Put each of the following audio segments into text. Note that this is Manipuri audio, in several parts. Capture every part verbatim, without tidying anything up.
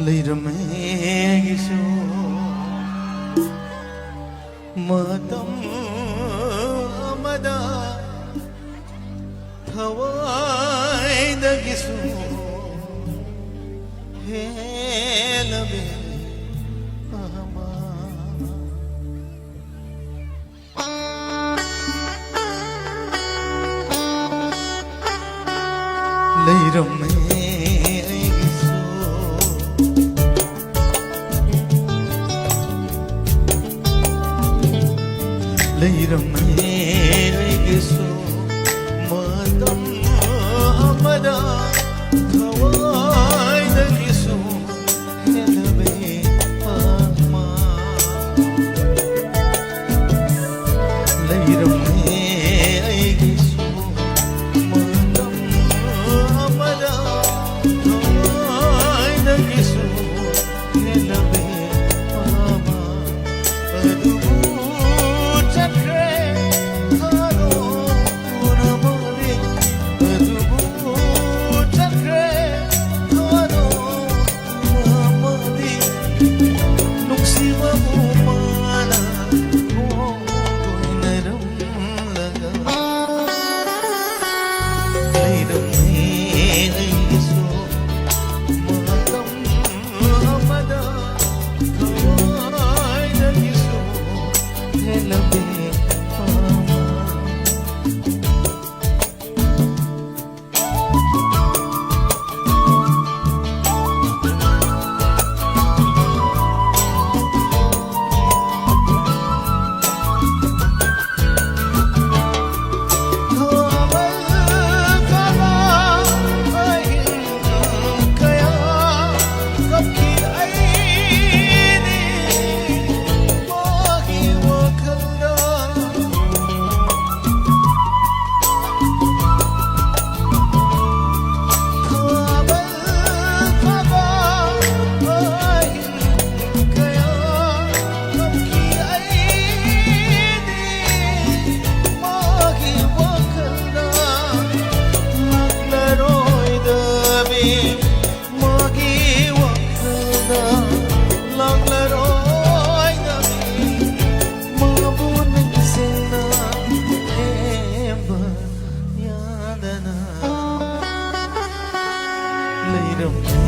ꯂꯩꯔꯝꯃꯦ ꯑꯩꯒꯤꯁꯨ ꯃꯇꯝ ꯑꯃꯗ ꯊꯋꯥꯏꯗꯒꯤꯁꯨ ꯍꯦꯜꯂꯕꯦ ꯑꯃ꯫ ꯂꯩꯔꯝꯃꯦ ꯑꯩꯒꯤꯁꯨ ꯂꯩꯔꯝꯃꯦ ꯑꯩꯒꯤꯁꯨ ꯃꯇꯝ ꯑꯃꯗ ꯊꯋꯥꯏꯗꯒꯤꯁꯨ ꯍꯦꯜꯂꯕꯦ ꯑꯃ꯫ ꯂꯩꯔꯝꯃꯦ ꯑꯩꯒꯤꯁꯨ ꯃꯇꯝ ꯑꯃꯗ ꯊꯋꯥꯏꯗꯒꯤꯁꯨ ꯍꯦꯜꯂꯕꯦ ꯑꯃ꯫ ꯑꯗꯨꯕꯨ ꯆꯠꯈ꯭ꯔꯦ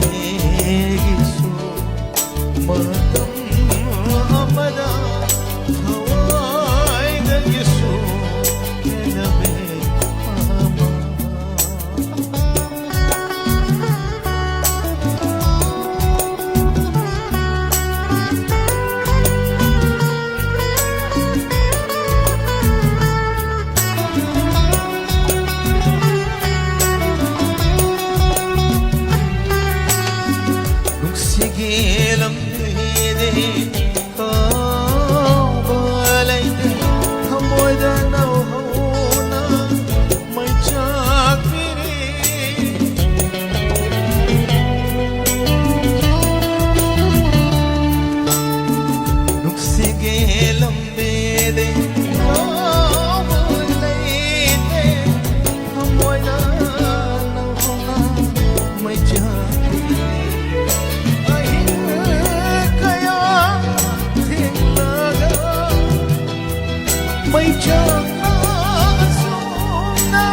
ꯑꯩꯒꯤꯁꯨ ꯃꯇꯝ ꯑꯃꯗ ꯊꯋꯥꯏꯗꯒꯤꯁꯨ ꯍꯦꯜꯂꯝꯃꯦ ꯑꯃ꯫ ꯅꯨꯡꯁꯤꯒꯤ ꯂꯝꯕꯤꯗꯤ ꯀꯥꯎꯕ ꯂꯩꯇꯦ, ꯊꯃꯣꯏꯗ ꯅꯧꯍꯧꯅ ꯃꯩ ꯆꯥꯛꯄꯤꯔꯤ꯫ ꯅꯨꯡꯁꯤꯒꯤ ꯂꯝꯕꯤꯗꯤ ꯀꯥꯎꯕ ꯂꯩꯇꯦ, ꯊꯃꯣꯏꯗ ꯅꯧꯍꯧꯅ ꯃꯩ ꯆꯥꯛꯄꯤꯔꯤ꯫ ꯑꯍꯤꯡ ꯀꯌꯥ ꯊꯦꯡꯂꯒ ꯃꯩꯆꯥꯛꯅ ꯑꯁꯨꯝꯅ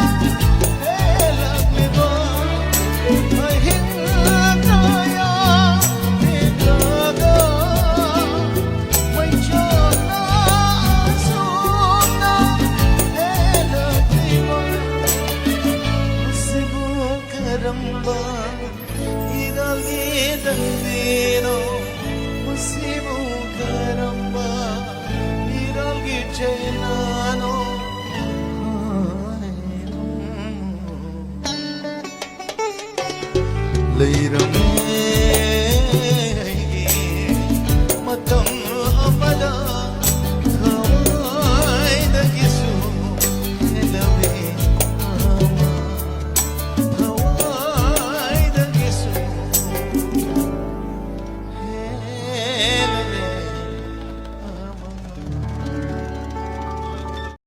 ꯍꯦꯜꯂꯛꯂꯤꯕ, ꯑꯍꯤꯡ ꯀꯌꯥ ꯊꯦꯡꯂꯒ ꯃꯩꯆꯥꯛꯅ ꯑꯁꯨꯝꯅ ꯍꯦꯜꯂꯛꯂꯤꯕ, ꯃꯁꯤꯕꯨ ꯀꯔꯝꯕ ꯏꯔꯥꯜꯒꯤ ꯇꯟꯕꯤꯅꯣ? ꯃꯁꯤꯕꯨ ꯀꯔꯝꯕ ꯏꯔꯥꯜꯒꯤ ꯆꯩꯅꯥꯅꯣ? ꯂꯩꯔꯝꯃꯤ